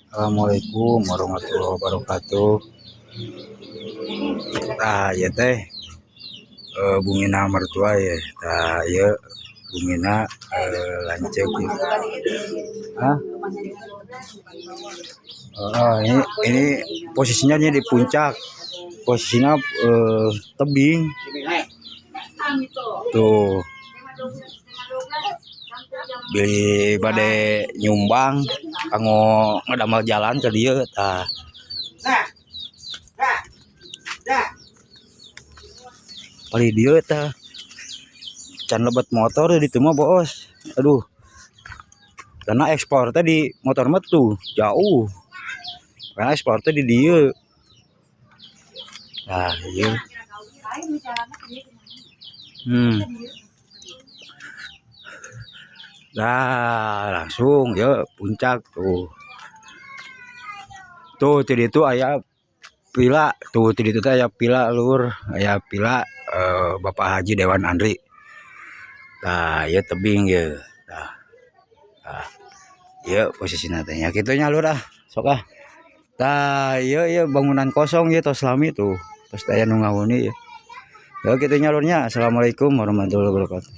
Assalamualaikum warahmatullahi wabarakatuh. Tah, ieu teh bumina mertua ya. Tah, ieu bumina lanceuk. Hah? Oh, ini posisinya ini di puncak. Posisinya tebing. Tuh. Bilih bade nyumbang kanggo ngadamel jalan ke dieu, tah. Palih dieu, tah. Can lebet motor di ditu mah, bos. Aduh. Karena ekspor teh di motor mah tuh jauh. Karena ekspor teh di dieu. Nah, ieu. Nah, langsung ya puncak tuh. Tuh, ti ditu aya vila, tuh ti ditu teh aya vila, lur, aya vila Bapak Haji Dewan Andri. Tah, ieu tebing ieu. Tah. Tah. Ieu posisina teh nya kitu nya, lur, ah. Sok ah. Tah, ieu ieu bangunan kosong ieu tos lami tuh. Tos aya nu ngahuni ieu. Ya kitu nya, lur, nya. Assalamualaikum warahmatullahi wabarakatuh.